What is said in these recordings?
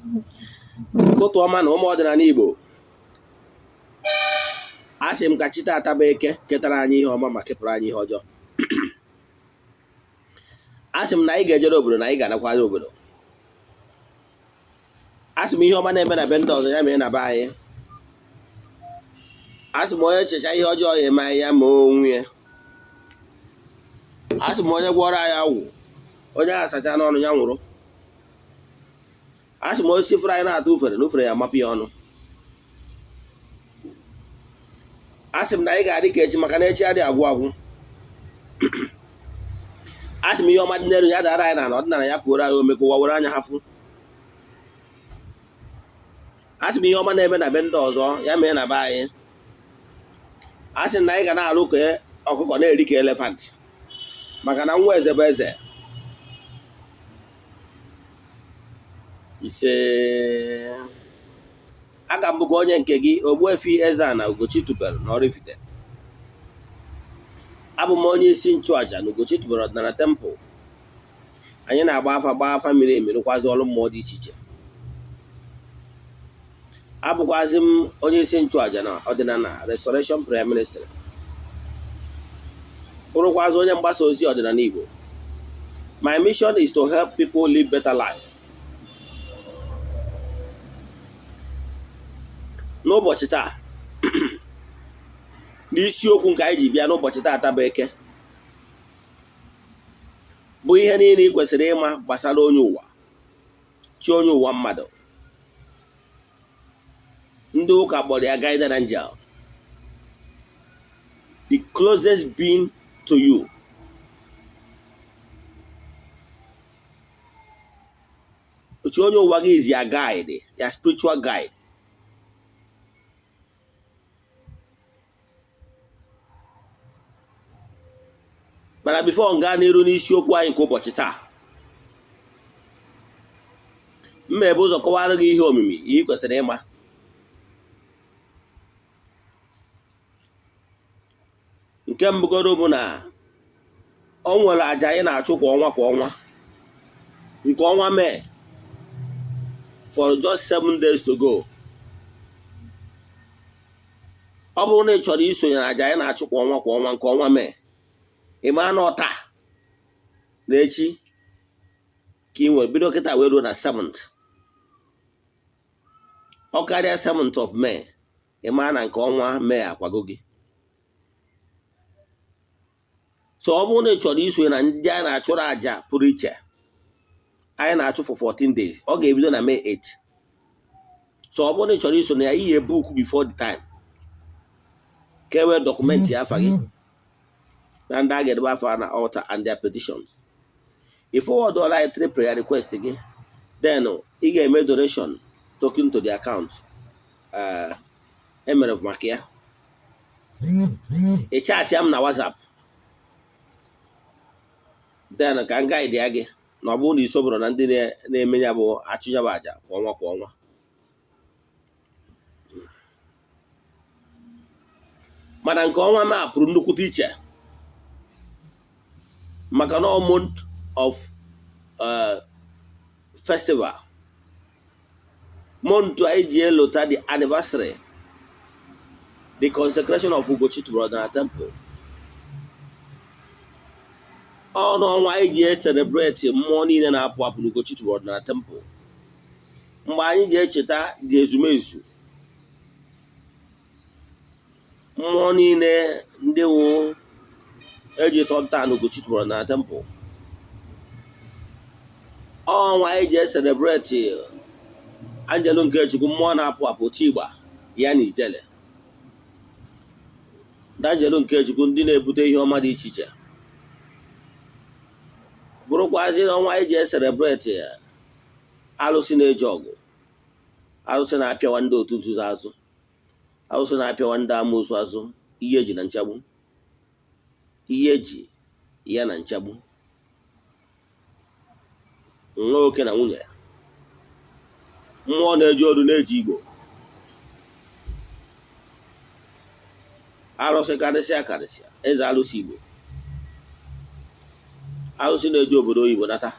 Ụtụtụ ọma na ụmụ ọdịnala Igbo. A sị m ka chi taata bụ Eke ketara anyị ihe ọma ma kepụrụ anyị ihe ọjọọ. A sị m na anyị ga-ejere obodo na anyị ga-anakwara obodo. A sị m ihe ọma na-eme na be ndị ọzọ ya mee na be anyị. A sị m onye checha ihe ọjọọ ya eme anyị ya ma onwe ya. A sị m onye gwọrọ anyị agwụ, onye ahụ sacha n'ọnụ ya nwụrụ. A sị m osisi fụrụ anyị na-atụ ufere na ufere ya amapụ ya ọnụ. A sị m na anyị ga-adị ka echi maka na echi adịghị agwụ agwụ. A sị m ihe ọma dị n'elu ya dara anyị n'ala, ọdịnala ya pụoro anyị ome ka ụwa were anya ha fụ. A sị m ihe ọma na-eme na be ndị ọzọ ya mee na be anyị. A sị na anyị ga na-alụ ka ọkụkọ na-eri ka elephant, maka na nwa eze bụ eze. Ise, aka m bụkwa onye nke gị, Ogbuefi Eze-Ana Ugochi tubelu na Oraifite. Abụ m onye isi nchụaja na Ugochi tubelu ọdịnala temple. Anyị na-agba afa, gbaa afa miri emi, rụkwazi ọrụ mmụọ dị iche iche. Abụkwazi m onye isi nchụaja na ọdịnala Restoration Prayer Ministry, bụrụkwazi onye mgbasa ozi ọdịnala Igbo. My mission is to help people live better life. N'ụbọchị taa, n'isiokwu nke anyị ji bịa n'ụbọchị taata bụ Eke, bụ ihe niile ị kwesịrị ịma gbasara onye ụwa, chi onye ụwa mmadụ. Ndị ụka kpọrọ ya guardian angel, the closest being to you. Chi onye ụwa gị is your guide, your spiritual guide. Mana before m gaa n'iru n'isiokwu anyị nke ụbọchị taa, m ebu ụzọ kọwara gị ihe omimi ihe ị kwesịrị ịma. Nke mbụgoro bụ na o nwere àjà anyị na-achụ kwa ọnwa kwa ọnwa. Nke ọnwa Mee, for just 7 days to go. Ọ bụrụ na ị chọrọ isonye na àjà anyị na-achụ kwa ọnwa kwa ọnwa nke ọnwa Mee, ị maa na ọ taa na echi ka ị nwere bido kịta wee ruo na 7th. Ọ karịa 7th of May, ị maa na nke ọnwa Mee akwago gị. So ọ bụrụ na ị chọrọ isonye na ndị anyị na-achụrụ àjà pụrụ iche anyị na-achụ for 14 days, ọ ga-ebido na May 8. So ọ bụrụ na ị chọrọ iso na ya, ihe book before the time ka e wee document afa gị na ndị a ga-edebe afa na altar and their petitions. Ị forward anyị three prayer request gị, then ị ga-eme donation token to the account emere maka ya. Ị chat ya m na WhatsApp, then ka m guide ya gị na ọ bụrụ na i sobụrụ na ndị na-eme ya bụ achụ ya bụ àjà kwa ọnwa kwa ọnwa. Mana nke ọnwa ma pụrụ nnukwute iche maka na month of festival, month anyị ji elota the anniversary, the consecration of Ugochi tubelu ọdịnala temple. Ọ n'ọnwa anyị ji celebrate mmụọ niile na-apụ apụ n'Ugochi tubelu ọdịnala temple, mgbe anyị ji echeta dị ezumezu mmụọ niile ndị wụ eji tọ nta n'Ugochi tubelu ọdịnala temple. Ọnwa anyị ji celebrate anjelu nke Chukwu, mmụọ na-apụ apụ Tigba ya na ijele, ndị anjelu nke Chukwu ndị na-ebute ihe ọma dị iche iche. Bụrụkwazi ọnwa anyị ji celebrate alụsị na-eji ọgụ, alụsị na-apịawa ndị otu nzuzo azụ, alụsị na-apịawa ndị amoosu azụ, ihe eji na nchagbu, ihe eji ya na nchagbu, nwa oke na nwunye ya, mmụọ na-eji oru na-eji igbo, alụsị karịsịa karịsịa, eze alụsị igbo, alụsị na-eji obodo oyibo nata,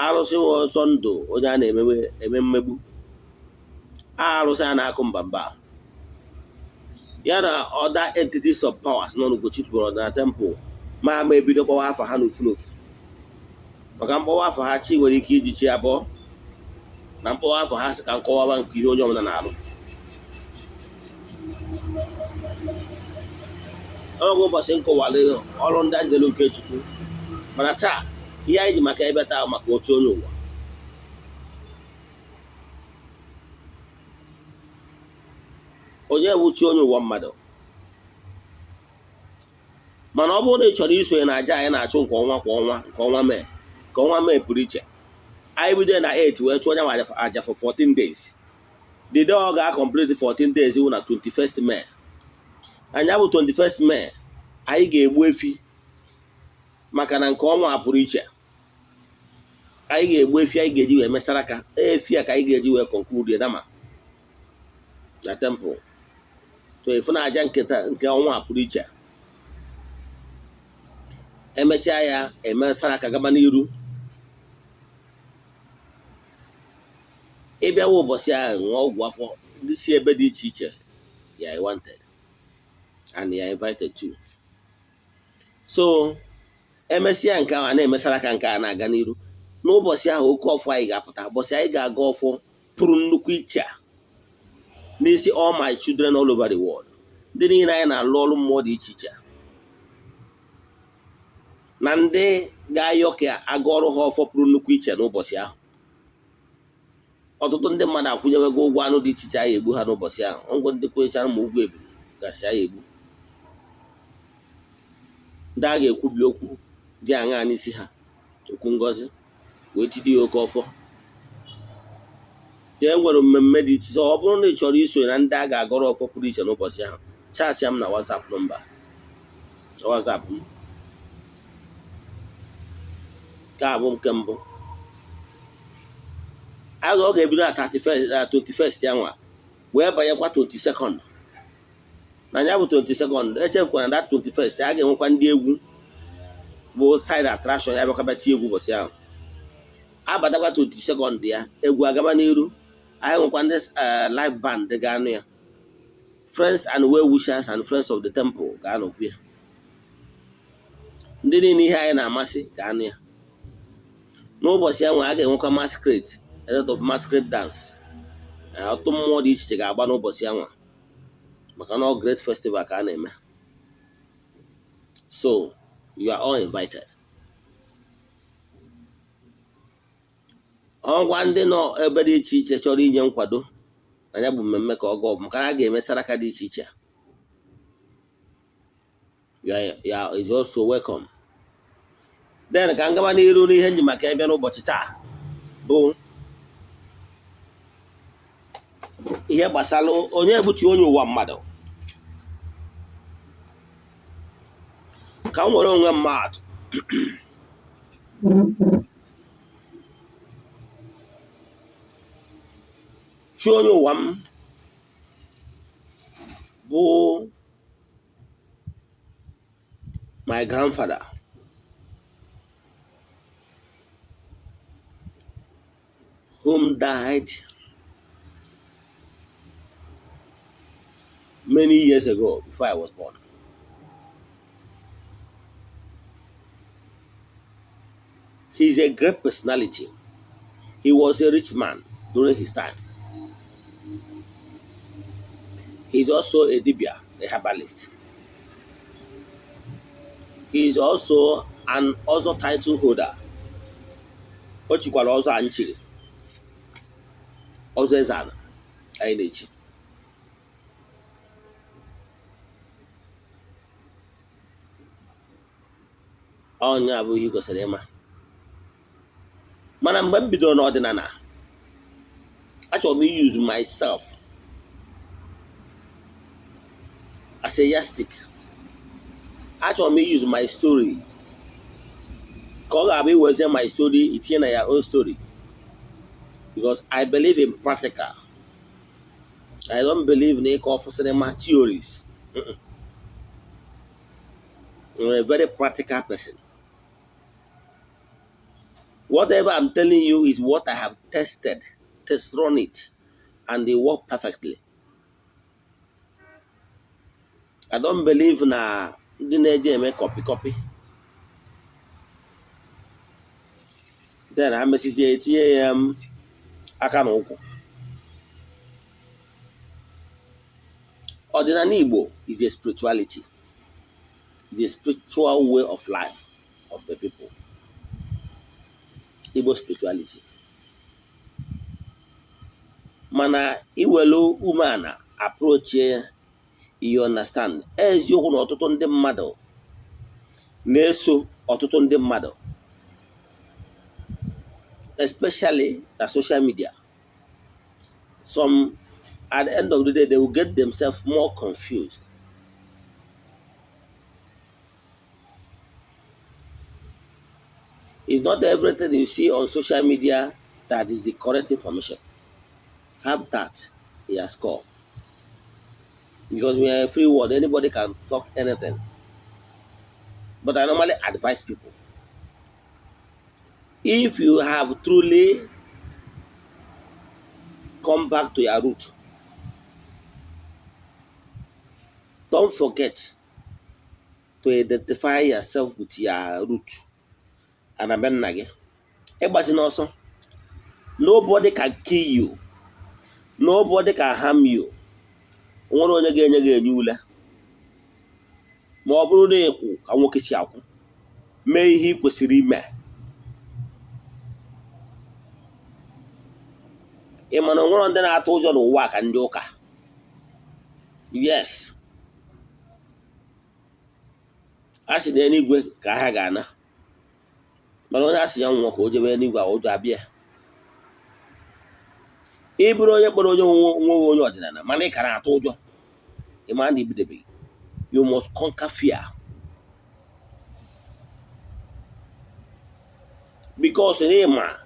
Arụsị ọsọ ndụ onye a na-emewe eme mmegbu, arụsị a na-akụ mba mba ya na other entities of powers nọ n'Ugochi tubelu ọdịnala temple. Ma ama ebido kpọwa afa ha n'ofu n'ofu, maka mkpọwa afọ ha chi nwere ike iji chi abụọ na mkpọwa afọ ha sị ka nkọwaba nke ihe onye ọbụla na-alụ. Oge ụbọchị nkọwara ọrụ ndị anjelu nke Chukwu, mana taa ihe anyị ji maka ebe taa maka oche onye ụwa. Onye bụ chi onye ụwa mmadụ? Mana ọ bụrụ na ị chọrọ isonye na aja anyị na-achụ nke ọnwa kwa ọnwa, nke ọnwa Mee, nke ọnwa Mee pụrụ iche, anyị bido na 8 wee chụọ onye aja for 14 days. The day ọ ga-complete 14 days wụ na 21st May. Anya bụ 21st May anyị ga-egbu efi, maka na nke ọnwa a pụrụ iche. Anyị ga-egbu efi anyị ga-eji wee mesara aka efi a ka anyị ga-eji wee conclude dama na temple. So efu na aja nke ọnwa a pụrụ iche, emechaa ya emesara aka gaba n'iru. Ịbịawa ụbọchị ahụ ṅụọ ọgwụ afọ, ndị si ebe dị iche iche ya wanted and ya invited too. So emesịa nke ahụ a na-emesara aka nke a na-aga n'iru. N'ụbọchị ahụ oke ọfọ anyị ga-apụta, ụbọchị anyị ga-aga ọfọ pụrụ nnukwu iche n'isi all my children all over the world, ndị niile anyị na-alụ ọrụ mmụọ dị iche iche na ndị ga-ayọ ka aga ọrụ ha ọfọ pụrụ nnukwu iche n'ụbọchị ahụ. Ọtụtụ ndị mmadụ akwụnyewego ụgwọ anụ dị iche iche anyị egbu ha n'ụbọchị ahụ. Ngwọ ndị kwenyechara ma ụgwọ ebulu gasị anyị egbu, ndị a ga-ekwubi okwu dị aṅaa n'isi ha, okwu ngọzi wee tidi ya oke ọfọ. E nwere mmemme dị iche iche. Ọ bụrụ na ị chọrọ isonye na ndị a ga-agọrọ ọfọ pụrụ iche n'ụbọchị ahụ, chaatị m na WhatsApp nọmba WhatsApp m. Nke a bụ nke mbụ. Agha ọ ga-ebido na 31st na 21st ya nwa wee banyekwa 22nd. Na ya bụ 22nd, echefukwara na that 21st a ga-enwekwa ndị egwu bụ side attraction ya bịakwa bịa egwu ụbọchị ahụ. Abatakwa 22nd ya, egwu agaba n'iru. Anyị nwekwa ndị live band ga-anụ ya, friends and well wishers and friends of the temple ga-anọkwu ya, ndị niile ihe anyị na-amasị ga-anụ ya. N'ụbọchị ahụ a ga-enwekwa masquerade, a lot of masquerade dance. Ọtụtụ mmụọ dị iche iche ga-agba n'ụbọchị ahụ, maka na ọ great festival ka a na-eme. So you are all invited. Ọgwa ndị nọ ebe dị iche iche chọrọ inye nkwado na ya bụ mmemme ka ọ gaa ọbụ, maka na a ga-eme saraka dị iche iche. You are is also welcome. Then ka m gaba n'iru n'ihe nji maka ịbịa n'ụbọchị taa bụ ihe gbasara onye bụ chi onye ụwa mmadụ. Ka m were onwe m atụ. Chi onye ụwa m bụ my grandfather. Whom died many years ago before I was born. He's a great personality. He was a rich man during his time. He's also a dibia, a herbalist. He is also an Ozo title holder. O chikwara ọzọ anyị chiri, ọzọ eze ala anyị na-echi. Onye abụ ihe kwesịrị ịma. Mana mgbe m bidoro n'ọdịnala, achọrọ m use myself as a yardstick. Achọrọ m use my story ka ọ ga-abụ iwezie my story itinye na ya own story, because I believe in practical. I don't believe in ịkọ cinema theories. I'm a very practical person. Whatever I'm telling you is what I have tested, test run it, and they work perfectly. I don't believe na ndị na-eje eme copy copy, then ha mesizie etinye ya m aka na ụkwụ. Ọdịnala Igbo is a spirituality, is a spiritual way of life of the people. Igbo spirituality. Mana iwelu umeala approach ya, you understand. Eziokwu na ọtụtụ ndị mmadụ na-eso ọtụtụ ndị mmadụ, especially na social media. Some, at the end of the day, they will get themselves more confused. It's not everything you see on social media that is the correct information. Have that in your score. Because we are a free world, anybody can talk anything. But I normally advise people, if you have truly come back to your root, don't forget to identify yourself with your root. And abịa nna gị ịgbazi n'ọsọ. Nobody can kill you, nobody can harm you. Nwere onye ga-enye gị enye ule ma ọ bụrụ na ịkwụ ka nwoke si akwụ mee ihe ị kwesịrị ime. Ị ma na onwere ndị na-atụ ụjọ n'ụwa ka ndị ụka. Yes, a sị na eluigwe ka ha ga-ana, mana onye a sị ya nwụọ ka o jebe eluigwe a, ụjọ abịa. Ị bụrụ onye kpọrọ onye nweghị onye ọdịnala, mana ị ka na-atụ ụjọ, ị ma na ibidobeghị. You must conquer fear, because na ịma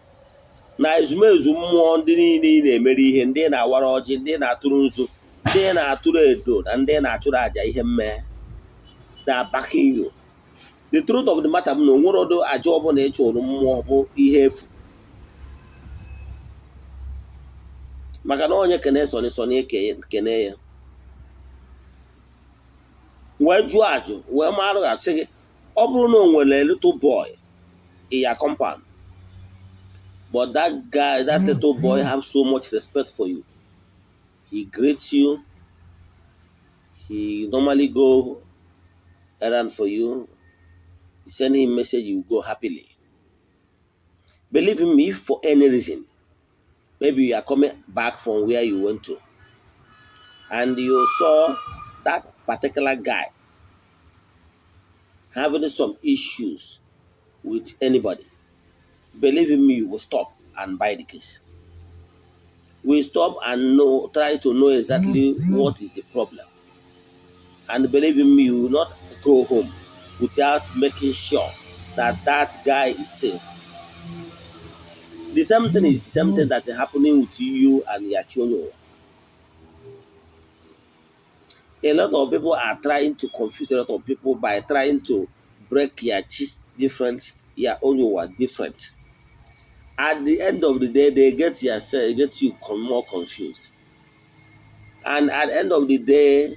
na ezumezu mmụọ ndị niile ị na-emere ihe, ndị na-awara ọjị, ndị na-atụrụ nzu, ndị na-atụrụ edo na ndị na-achụrụ àjà ihe mmee, they are backing you. The truth of the matter bụ na onwere ọdụ àjà ọbụla ị chụrụ mmụọ bụ ihe efu, maka na onye kene sọnị sọnị kene ya wee jụọ ajụ wee marụ asị gị, ọ bụrụ na o nwere little boy in your compound, but that guy, that little boy have so much respect for you, he greets you, he normally go errand for you, you send him message, you go happily. Believe in me, if for any reason, maybe you are coming back from where you went to, and you saw that particular guy having some issues with anybody, believe in me, you will stop and buy the case. We stop and know, try to know exactly what is the problem. And believe in me, you will not go home without making sure that that guy is safe. The same thing is the same thing that's happening with you and your children. A lot of people are trying to confuse a lot of people by trying to break your chi different, your own different. At the end of the day, they get yourself, get you more confused. And at the end of the day,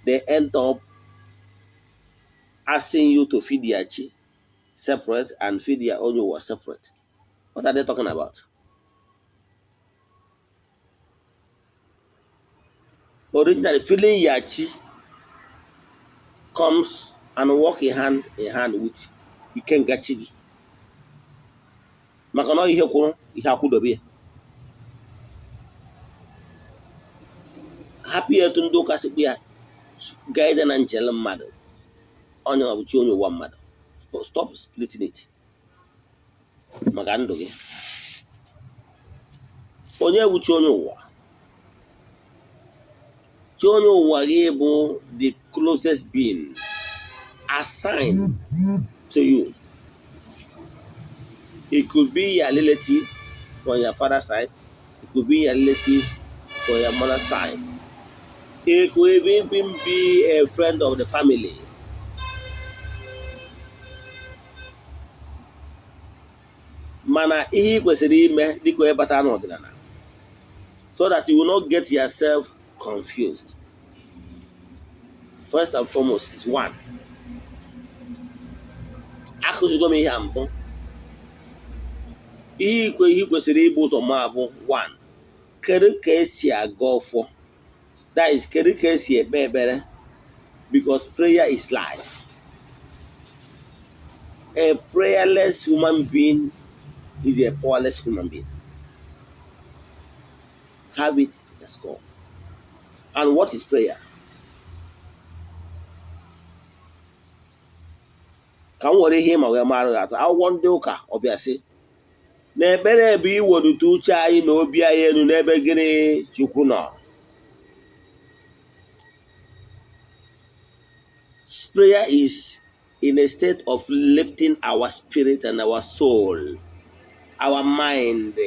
they end up asking you to feed your chi separate and feed your own separate. What are they talking about? Originally, feeding your chi comes and work in hand in hand with ikenga chi gị, maka na ihe kwụrụ ihe akwụdobe ya. Hapụ ya etu ndị ụka sikpu ya gaide na njel mmadụ, onye ọ bụ chi onye ụwa mmadụ. Stop splitting it maka ndụ gị. Onye bụ chi onye ụwa? Chi onye ụwa gị bụ the closest being assigned to you. It could be your relative from your father's side. It could be your relative from your mother's side. It could even be a friend of the family. Mana ihe ị kwesịrị ime dịka onye batara n'ọdịnala, so that you will not get yourself confused, first and foremost is one, akụzigo m ihe a mbụ. Ihe kwesịrị ibu ụzọ ma bụ one, kedu ka esi aga ọfọ? That is, kedu ka esi ekpe ekpere? Because prayer is life. A prayerless human being is a powerless human being. Have it, let's go. And what is prayer? Ka m were ihe ma wee mara gị atụ. Akwụkwọ ndị ụka ọbịa sị na ekpere bụ iwelite uche anyị na obi anyị elu n'ebe gịnị Chukwu nọ. Prayer is in a state of lifting our spirit and our soul, our mind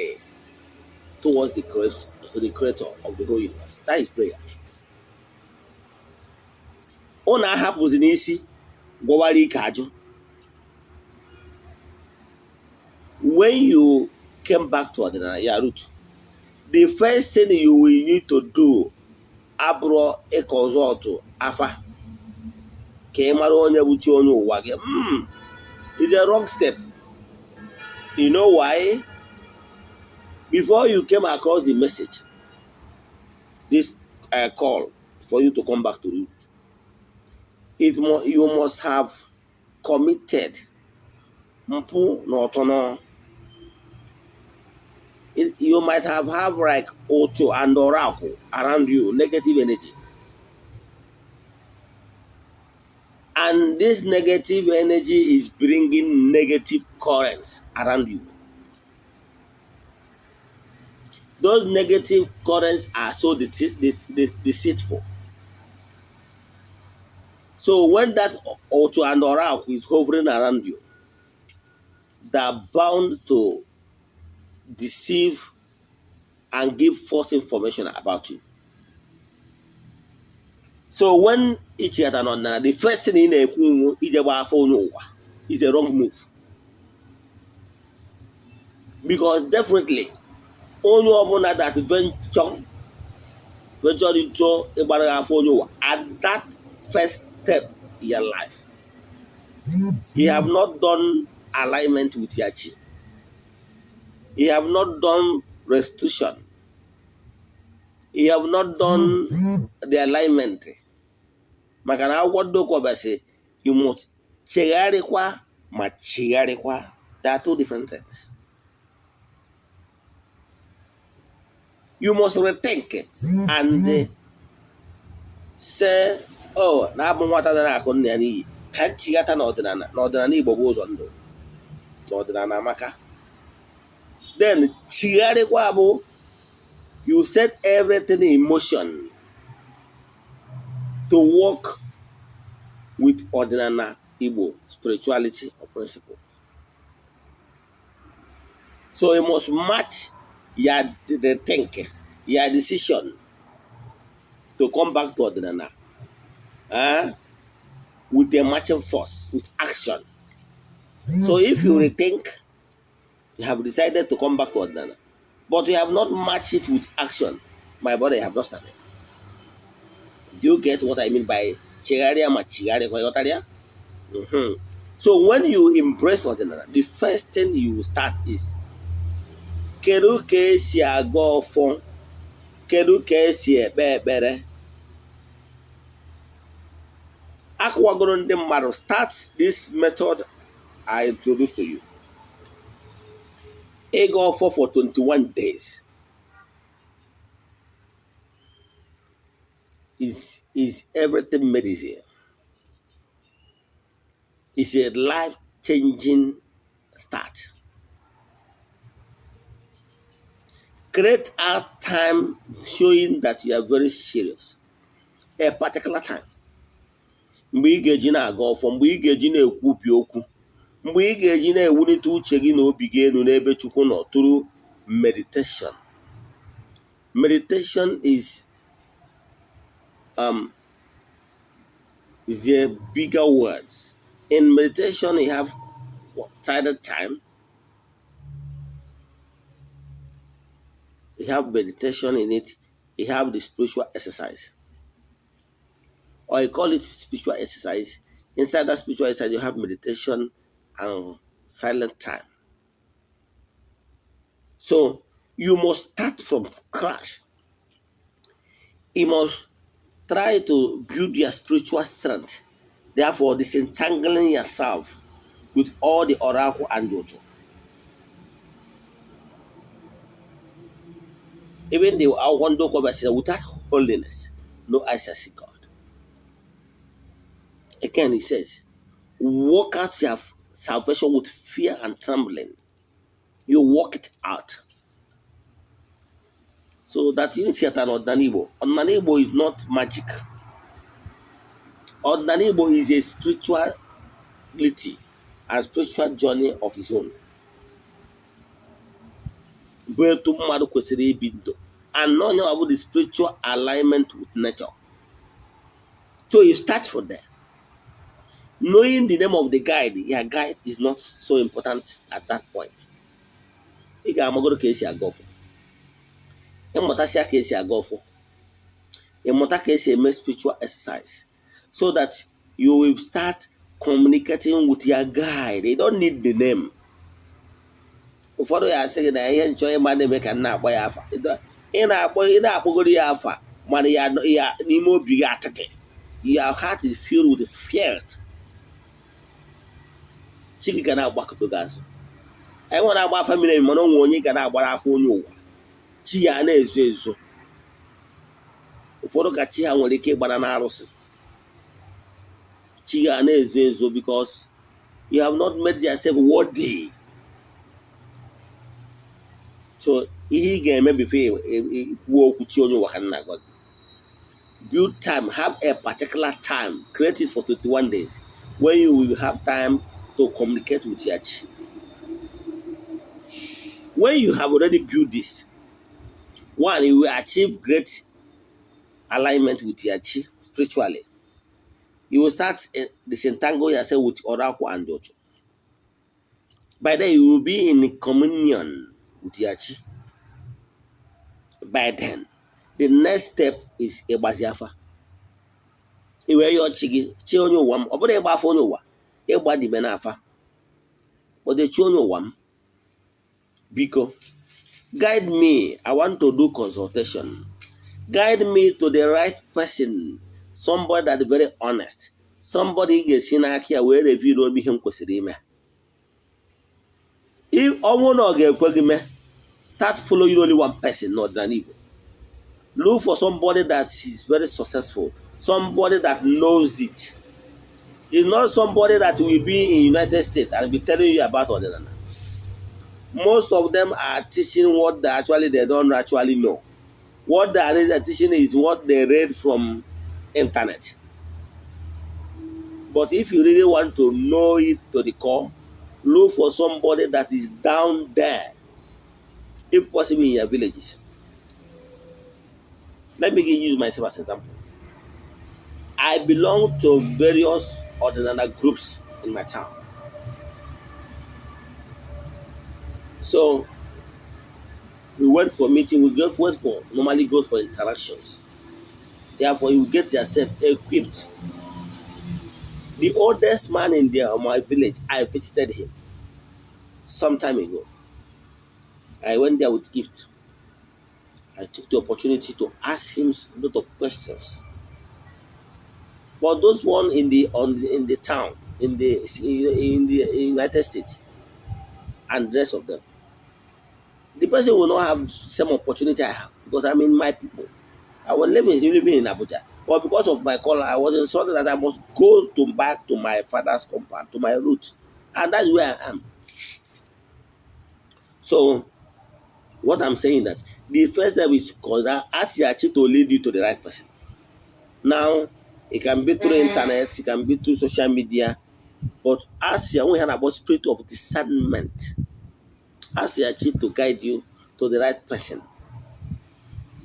towards the creator of the whole universe. That is prayer. Unu ahapụzi n'isi gwọwara ike ajụ. When you came back to ọdịnala ya root, the first thing you will need to do abụrụ ịkọzọtụ afa ka ị mara onye bụ chi onye ụwa gị. It's a wrong step. You know why? Before you came across the message, this call for you to come back to root, you must have committed mpụ na ọtọnọ. You might have like Ocho and Oracle around you, negative energy. And this negative energy is bringing negative currents around you. Those negative currents are so deceitful. So when that Ocho and Oracle is hovering around you, they are bound to deceive and give false information about you. So when each other not, the first thing in a is a wrong move. Because definitely onye ọbụla that venture into at that first step in your life, you have not done alignment with your chi. You have not done restitution. You have not done the alignment. Maka na akwụkwọ ndị ụka ọbịa sị, you must chegharịkwa ma chigharịkwa. There are two different things. You must rethink and say, oh, na abụ nwata dara akụ nna ya n'iyi, ka nchighata n'ọdịnala n'ọdịnala Igbo bụ ụzọ ndụ, n'ọdịnala amaka. Then chigharịkwa bụ you set everything in motion to work with ọdịnala Igbo spirituality or principle. So you must match your the think, your decision to come back to ọdịnala with a matching force, with action. So if you rethink, you have decided to come back to ọdịnala, but you have not matched it with action, my brother, you have not started. Do you get what I mean by chegharịa ma chigharịkwa? Ịghọtara ya? So when you embrace ọdịnala, the first thing you start is kedu ka esi aga ọfọ, kedu ka esi ekpe ekpere. Akụwagoro ndị mmadụ, start this method I introduced to you. Ịga ọfọ for 21 days is everything made easier. It's a life-changing start. Create a time showing that you are very serious. A particular time. Mgbe ị ga-eji na-aga ọfọ, mgbe ị ga-eji na-ekwubi okwu, mgbe ị ga-eji na-ewulite uche gị na obi gị elu n'ebe Chukwu nọ through meditation. Meditation is the bigger words. In meditation, you have tidal time. You have meditation in it. You have the spiritual exercise. Or you call it spiritual exercise. Inside that spiritual exercise, you have meditation and silent time. So you must start from scratch. You must try to build your spiritual strength. Therefore, disentangling yourself with all the oracle and dojo. Even the Awando said, without holiness, no eye shall see God. Again, he says, work out your salvation with fear and trembling. You work it out. So that you see that Ọdịnala Igbo. Ọdịnala Igbo is not magic. Ọdịnala Igbo is a spirituality and spiritual journey of its own. Bụ etu mmadụ kwesịrị ibi ndụ and not about the spiritual alignment with nature. So you start from there. Knowing the name of the guide, your guide is not so important at that point. Ị ga-amagoro ka esi aga ọfọ. Ịmụtasịa ka esi aga ọfọ. Ịmụta ka esi eme spiritual exercise so that you will start communicating with your guide. You don't need the name. Ụfọdụ ya asị gị na ihe nchọ ịma na-eme ka m na-akpọ ya afa. Ị na-akpọgoro ya afa mana ya n'ime obi gị atịtị. Your heart is filled with fear. Chi gị ga na-agbakọdo gị azụ. Anyị nwere agba afa miri emi mana onwe onye ga na-agbara afọ onye ụwa. Chi ya na-ezo ezo. Ụfọdụ ka chi ha nwere ike ịgbara n'arụsị. Chi ya na-ezo ezo because you have not made yourself worthy. So ihe ị ga-eme before kwuo okwu chi onye ụwa ka nna gwa gị. Build time, have a particular time, create it for 21 days when you will have time to communicate with your chi. When you have already built this, one, you will achieve great alignment with your chi spiritually. You will start disentangle yourself with oracle and dojo. By then, you will be in communion with your chi. By then, the next step is ịgbazi afa. Iwe yọọ chi gị, chi onye ụwa m, ọ bụrụ ịgba afa onye ụwa, ịgba dime n'afa. But chi onye ụwa m, biko, guide me. I want to do consultation. Guide me to the right person, somebody that is very honest, somebody ga-esi n'aka ya wee reveal obi ihe m kwesịrị ime. Ọ bụrụ na ọ ga-ekwe gị mee, start following only one person n'ọdịnala Igbo. Look for somebody that is very successful, somebody that knows it. It's not somebody that will be in United States and be telling you about ọdịnala. Most of them are teaching what they don't actually know. What they are teaching is what they read from internet. But if you really want to know it to the core, look for somebody that is down there, if possible in your villages. Let me use myself as an example. I belong to various Odinana groups in my town. So we went for meeting, we go went for normally go for interactions. Therefore, you get yourself equipped. The oldest man in my village, I visited him some time ago. I went there with gift. I took the opportunity to ask him a lot of questions. But those one in the town, in the United States, and the rest of them, the person will not have same opportunity I have because I'm in my people. I was living in Abuja, but because of my call, I was insulted that I must go to back to my father's compound, to my roots, and that's where I am. So, what I'm saying that the first step is ask your chi to lead you to the right person. Now, it can be through internet, it can be through social media, but ask your own about spirit of discernment. Ask your chi to guide you to the right person.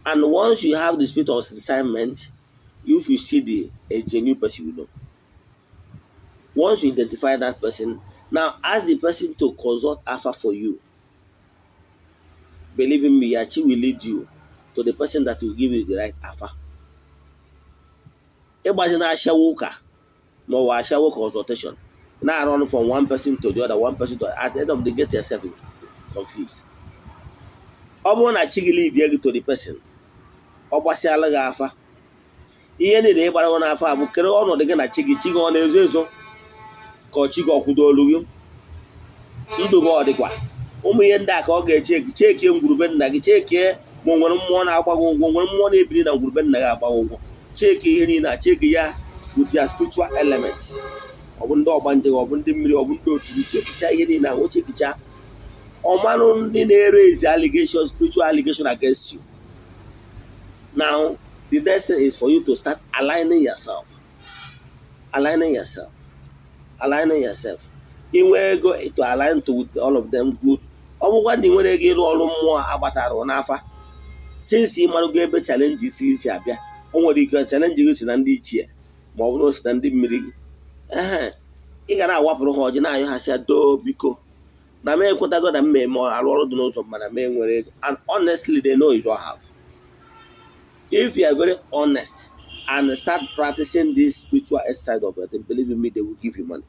And once you have the spirit of discernment, if you see a genuine person, you know. Once you identify that person, now ask the person to consult Alpha for you. Believe in me, your chi will lead you to the person that will give you the right afa. Ịgbazi na ashawo ụka ma ọ bụ ashawo consultation, na-arụ ọrụ from one person to the other, one person to, at the end of the, get yourself confused. Ọ bụrụ na chi gị lead gị to the person, ọ gbasịala gị afa, ihe niile ị gbara n'afọ a bụ kere ọnọdụ gị na chi gị. Chi gị ọ na-ezo ezo, ka ọ chi gị ọkwụdo olu gị, ndụ gị ọ dịkwa, ụmụ ihe ndị a ka ọ ga-echeki. Chekie ngwurube nna gị, chekie ma o nwere mmụọ na-agba gị ụgwọ, nwere mmụọ na-ebiri na ngwurube nna gị agba gị ụgwọ. Cheki ihe niile a, cheki ya with your spiritual elements. Ọ bụ ndị ọgbanje gị, ọ bụ ndị mmiri, ọ bụ ndị otu gị. Chekicha ihe niile ahụ, chekicha ọmanụ ndị na-ere ezi allegation, spiritual allegation against you. Now the next thing is for you to start aligning yourself, aligning yourself, aligning yourself. Inwe ego to align to with all of them, good. Ọ bụkwa ndị nwere ego ịrụ ọrụ mmụọ agbatara n'afa, since ị marụgo ebe challenge si si abịa, o nwere ike challenge gị si na ndị ichie, ma ọ bụrụ na o si na ndị mmiri gị. Ehe, ị ga na-awapụrụ ha ọjị, na-ayọ ha sị, "Doo, biko, na m ekwetago na mmemme arụ ọrụ dị n'ụzọ, mana m enwere ego." And honestly, they know you don't have. If you are very honest and start practicing this spiritual side of it, believe in me, they will give you money.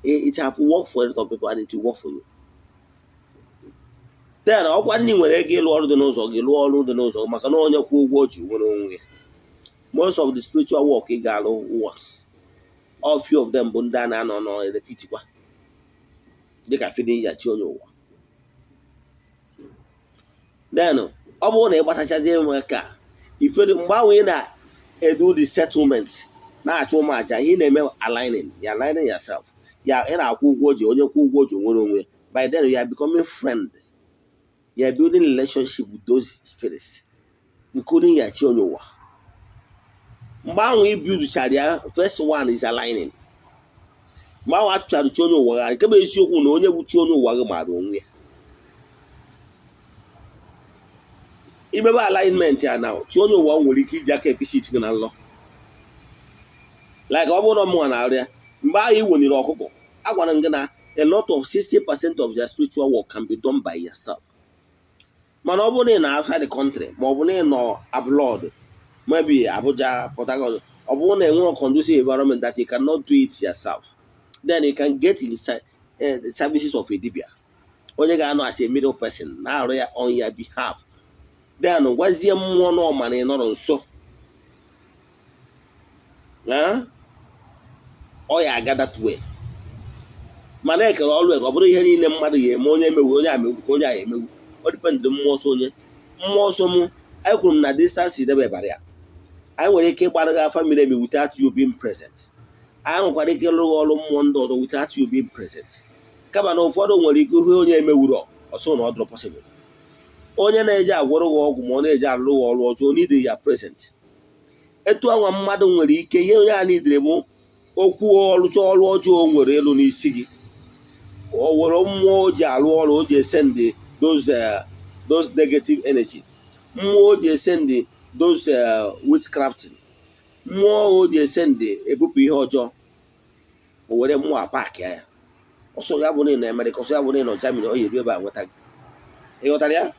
It have worked for a lot of people and it will work for you. Then ọkwa ndị nwere ego ịlụ ọrụ dị n'ụzọ gị, lụọ ọrụ dị n'ụzọ, maka na onye kwụ ụgwọ ji nwere onwe ya. Most of the spiritual work ị ga-alụ once, all few of them bụ ndị a na-anọ nọ repeat kwa, dịka feeding ya chi onye ụwa. Then ọ bụrụ na ị gbatachazie ka ifedu, mgbe ahụ ị na-edu the settlement, na-achụ ụmụ aja, ihe ị na-eme aligning ya, aligning yourself ya, ị na-akwụ ụgwọ ji, onye kwụ ụgwọ ji nwere onwe. By then you are becoming friend, you are building relationship with those spirits, including ya chi onye ụwa. Mgbe ahụ ị build ya, first one is aligning. Mgbe ahụ achụchara chi onye ụwa gị, nke bụ eziokwu na onye bụ chi onye ụwa gị maara onwe ya. Imebe alignment ya na chi onye ụwa, nwere ike iji aka episit gị na nlọ, like ọ bụrụ na mụnwa na-arụ ya. Mgbe ahụ ị weniri ọkụkọ, agwara m gị na a lot of 60% of your spiritual work can be done by yourself. Mana ọ bụrụ na ị nọ outside the country, ma ọ bụ na ị nọ abroad, maybe Abuja, Port Harcourt, ọ bụrụ na enwere conducive environment that you cannot do it yourself, then you can get inside the services of a dibia, onye ga-anọ as a middle person na-arụ ya on your behalf. Then gwazie mmụọ nọ mana ị nọrọ nso, ọ ya aga that way. Mana ekere ọrụ eke, ọ bụrụ ihe niile mmadụ ya eme, onye emewu, onye amewu ka onye a emewu, ọ dependịrị mmụọ nsọ, onye mmụọ nsọ. Mụ ekwuru m na distance idebe barrier. Anyị nwere ike ịgbara gị afa miri emi without you being present. Anyị nwekwara ike ịlụ ọrụ mmụọ ndị ọzọ without you being present. Kama na ụfọdụ nwere ike hụ onye emewuro, ọsọ na ọ dụrụ possible. Onye na-eje agwọrọ gị ọgwụ, ma ọ na-eje alụrụ gị ọrụ ọjọọ, need ya present. Etu anwa mmadụ nwere ike, ihe onye a nidere bụ okwu ọlụcha ọrụ ọjọọ o nwere elu n'isi gị, o were mmụọ o ji alụ ọrụ, o ji esendị those negative energy, mmụọ o ji esendị those witchcrafting, mmụọ o ji esendị ebupụ ihe ọjọọ, o were mmụọ apaki ya. Ọsọ ya bụ na ị nọ Amerịka, ọsọ ya bụ na ị nọ Germany, ọ ya eru ebe a nweta gị. Ị ghọtara ya?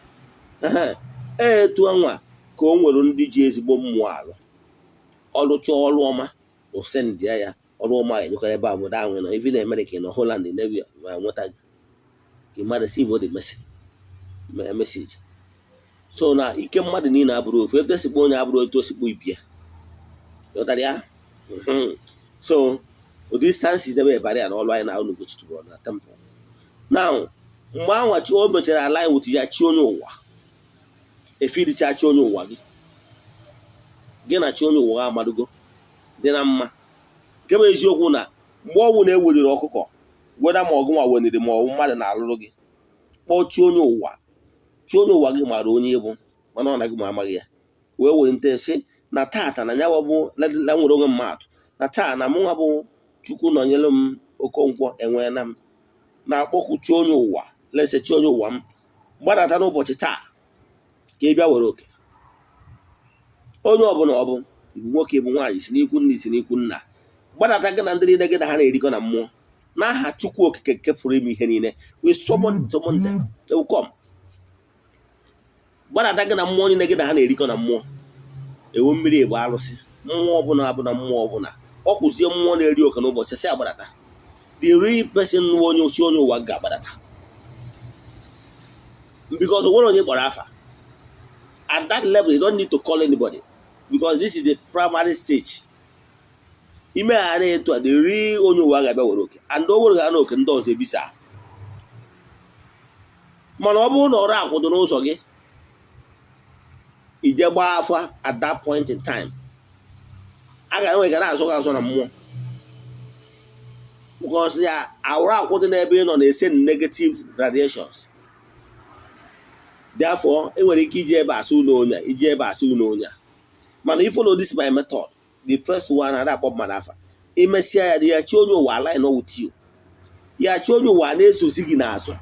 Ee, etu anwa ka o nwere ndị ji ezigbo mmụọ alụ ọlụcha ọrụ ọma, o sendịa ya ọrụ ọma ga-enyekwa ebe obodo ahụ nọ, even Amerịka, nọ Holland, na nweta gị. Ị ma receive the message. So na ike mmadụ niile abụrụ ofu. Etu esikpo onye abụrụ etu osikpo ibie. Ghọtara ya? So distance debe barrier na ọlụ anyị na Ugochi tubelu na temple. Now mgbe anwa chi o mechara align with ya chi onye ụwa, efiricha chi onye ụwa gị, gị na chi onye ụwa amadugo dị na mma. Nke bụ eziokwu na mgbe ọnwụ na-eweliri ọkụkọ weda, ma ọgụ nwa weniri, ma ọ mmadụ na-alụrụ gị, kpọọ chi onye ụwa, chi onye ụwa gị maara onye ịbụ, mana ọ na gị ma amaghị ya, wee welite sị na tata na nyawa bụ na nwere onwe mmadụ, na taa na mụnwa bụ Chukwu nọnyere m Okonkwo enweela m na-akpọku chi onye ụwa, lese chi onye ụwa m, gbadata n'ụbọchị taa ka ị bịa were oke. Onye ọbụla, ọ bụ ibu nwoke, ịbụ nwaanyị, si n'ikwu nna, si n'ikwu nna, gbadata, gị na ndị niile gị na ha na-erikọ na mmụọ, n'aha Chukwu Okike nke pụrụ ime ihe niile, we summon them, they will come. Gbadata gị na mmụọ niile gị na ha na-erikọ na mmụọ. Ewu mmiri bụ arụsị. Mmụọ ọbụla abụna mmụọ ọbụla. Ọ kwụzie mmụọ na-eri oke n'ụbọchị si agbadata. The real person nwe onye ochi onye ụwa ga-agbadata. Because onwere onye kpọrọ afa. At that level, you don't need to call anybody because this is the primary stage. Ime ha na-etu a, the real onye ụwa ga-abịa were oke, and o were ga na oke ndị ọzọ ebisa. Mana ọ bụrụ na ọrụ akwụdo n'ụzọ gị, ije gbaa afa at that point in time, a ga-enwe ga na-azụ gị azụ na mmụọ, because ya awụrụ akwụdo n'ebe ị nọ na-ese negative radiations. Therefore, enwere ike iji ebe asị ụlọ onye a, iji ebe asị ụlọ onye a. Mana if follow this my method, the first one, ada akpọ mmadụ afa, imesịa ya dị ya, chi onye ụwa align with you, ya chi onye ụwa na-esozi gị n'azụ.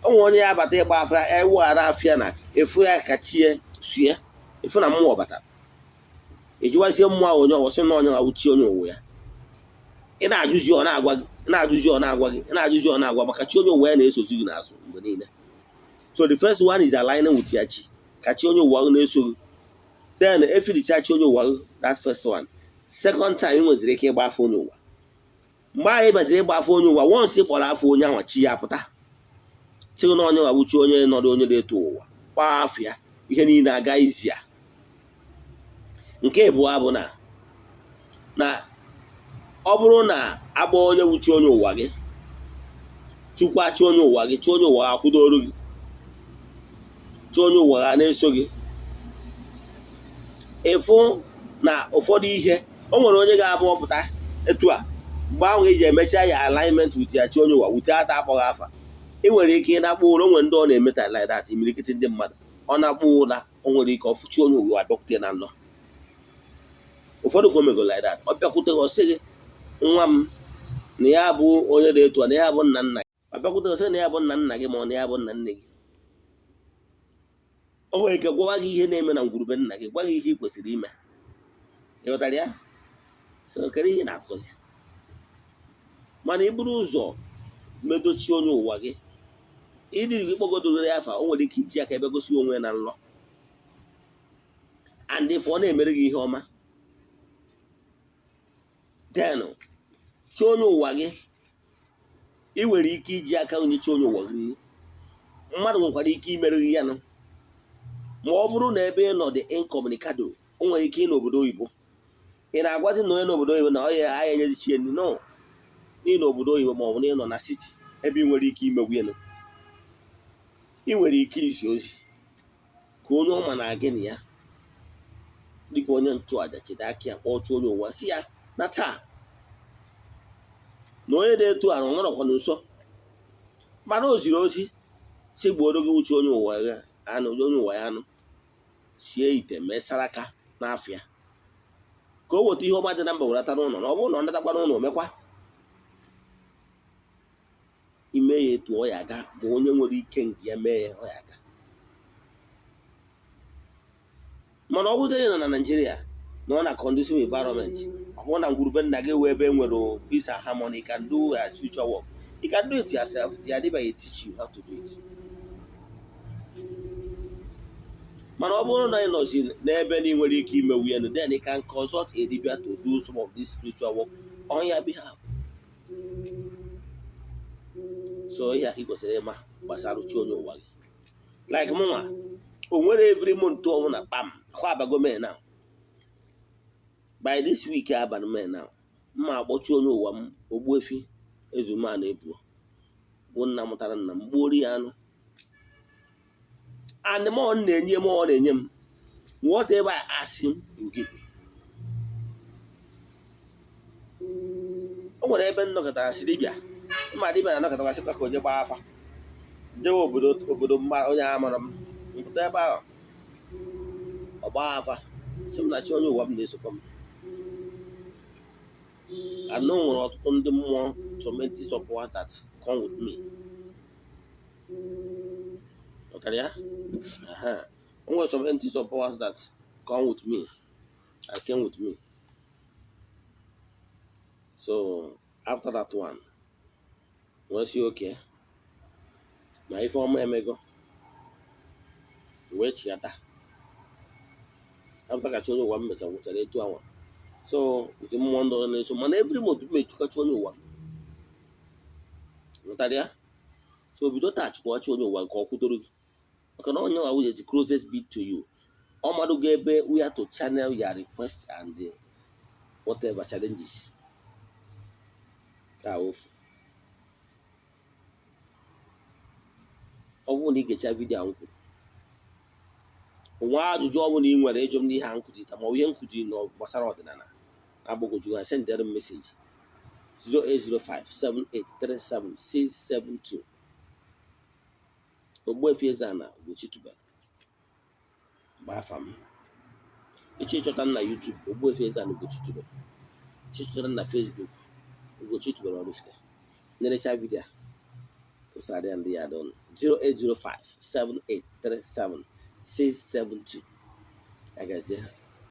Onwe onye ya abata ịgba afa, eweghara afịa na efu ya ka chie sue efu na mmụọ batara, ejiwazie mmụọ ahụ onye ọwụ sị na onye awụ chi onye ụwa ya. Ị na-ajụzi, ọ na-agwa gị, ị na-ajụzi, ọ na-agwa gị, ị na-ajụzi, ọ na-agwa, maka chi onye ụwa ya na-esozi gị n'azụ mgbe niile. So the first one is aligning with ya chi, ka chi onye ụwa na-eso gị. Then efiricha chi onye ụwa, that first one. Second time, ị nweziri ike ịgba afọ onye ụwa. Mgbe ahụ ị baziri ịgba afọ onye ụwa, once ị kpọrọ afọ onye anwa, chi ya pụta, sị na onye nwa bụ chi onye nọdụ, onye na-eto ụwa, kpaa afọ ya, ihe niile aga izi ya. Nke abụọ bụ na ọ bụrụ na agba onye wuchi onye ụwa gị, chukwa chi onye ụwa gị, chi onye ụwa akwụdoro gị, chi onye ụwa ga na-eso gị. Ịfụ na ụfọdụ ihe o nwere onye ga-abụ ọpụta etu a, mgbe ahụ eji emecha ya alignment with ya chi onye ụwa wute ata akpọghị afa, ị nwere ike ịnakpụ ụra. O nwere ndị ọ na-emeta like that. Imirikiti ndị mmadụ, ọ na-akpụ ụra, o nwere ike ọfụchi onye ụwa abịakwute na nlọ. Ụfọdụ ka o mego like that. Ọ bịakwute gị, ọ sị gị, nwa m, na ya bụ onye dị etu a, na ya bụ nna nna gị. Ọ bịakwute gị, sị na ya bụ nna nna gị, ma ọ na ya bụ nna nne gị. O nwere ike gwawa gị ihe na-eme na ngwurube nna gị, gwa gị ihe ị kwesịrị ime. Ị ghọtara ya? So kedu ihe ị na-atụzi? Mana i buru ụzọ medochie onye ụwa gị, ịdị gị kpọgodoro ya afa, o nwere ike iji aka ebe gosi onwe ya na nlọ, and if ọ na-emere gị ihe ọma, then chi onye ụwa gị, ị nwere ike iji aka onye chi onye ụwa gị nri. Mmadụ nwekwara ike imere gị ya nụ, ma ọ bụrụ na ebe ị nọ dị incommunicado. O nwere ike ị n'obodo oyibo, ị na-agwazi na onye n'obodo oyibo na ọ ya agha enyezi chi nri. No, n'ị n'obodo oyibo, ma ọ bụ na ị nọ na city ebe ị nwere ike imegwu ya, ị nwere ike izi ozi ka onye ọma na-agị na ya, dịka onye nchụaja, chide aka ya kpọọ chi onye ụwa, si ya na taa na onye na-etu a na ọ nọrọkwa nso, mana o ziri ozi si gbuoro gị uche onye ụwa ya anụ, onye ụwa ya anụ, sie ite, mee saraka n'afịa, ka o weta ihe ọma dị na mba werata n'ụlọ. Na ọ bụrụ na ọ natakwa n'ụlọ, mekwa ime ya etu ọ ya aga, ma onye nwere ike nke ya mee ya, ọ ya aga. Mana ọ bụrụ na Naịjirịa nọ na conducive environment, ọ bụrụ na ngwurube nna gị wee ebe e nwere peace and harmony, you can do a spiritual work, you can do it yourself. Ya dịba ya teach you how to do it. Mana ọ bụrụ na ị nọzi n'ebe na ị nwere ike imewu ya, then you can consult a dibia to do some of this spiritual work on your behalf. So ihe a ka ị kwesịrị ịma gbasara chi onye ụwa gị. Like mụnwa, o nwere every month ọbụla kpam akwa abago mee now. By this week abalị mee now, mma akpọchi onye ụwa m, Ogbuefi Ezumana Ebuo bụ nna mụtara nna m, gbuoro ya anụ. And more na-enye m, ọ na-enye m whatever I ask him, he will give me. O nwere ebe nnọkọtara si dibịa mma, dibịa na-anọkọtara sịkwa ka onye gbaa afa jewe obodo obodo mma, onye amara m mpụta ebe ahụ, ọ gbaa afa sị m na chi onye ụwa m na-esokwa m. Anọ nwere ọtụtụ ndị mmụọ, tormenting support that come with me. Ghọtara ya? O nwere some entities of powers that come with me, that came with me. So after that one, wee sị okay, na ife ọma emego. Wee chighata apụta ka chi onye ụwa m mecha gwụchara etu anwa. So with mmụọ ndị ọzọ na-eso, mana every month m echukọcha onye ụwa m nwụtara ya. So bido taa chụkwa chi onye ụwa nke ọ kwudoro gị, maka na onye nwa is the closest bit to you. Ọ madogo ebe where to channel your request and the whatever challenges ka ofu. Ọ bụrụ na ị gecha video a m kwuru, onwe ajụjụ ọ bụla ị nwere ịjụ m n'ihe a nkụzi taa ma ọ bụ ihe nkụzi nọ gbasara ọdịnala na-agbagwoju anya, sendere m message 08057837672. Ogbuefi Eze-Ana Ugochi tubelu mgbe afa m. Ịchọ ịchọta m na YouTube, Ogbuefi Eze-Ana Ugochi tubelu. Ịchọ ịchọta m na Facebook, Ugochi tubelu Oraifite. Nerecha video a, tụsara ya ndị ya dọnụ. 08057837672. Ya gazie.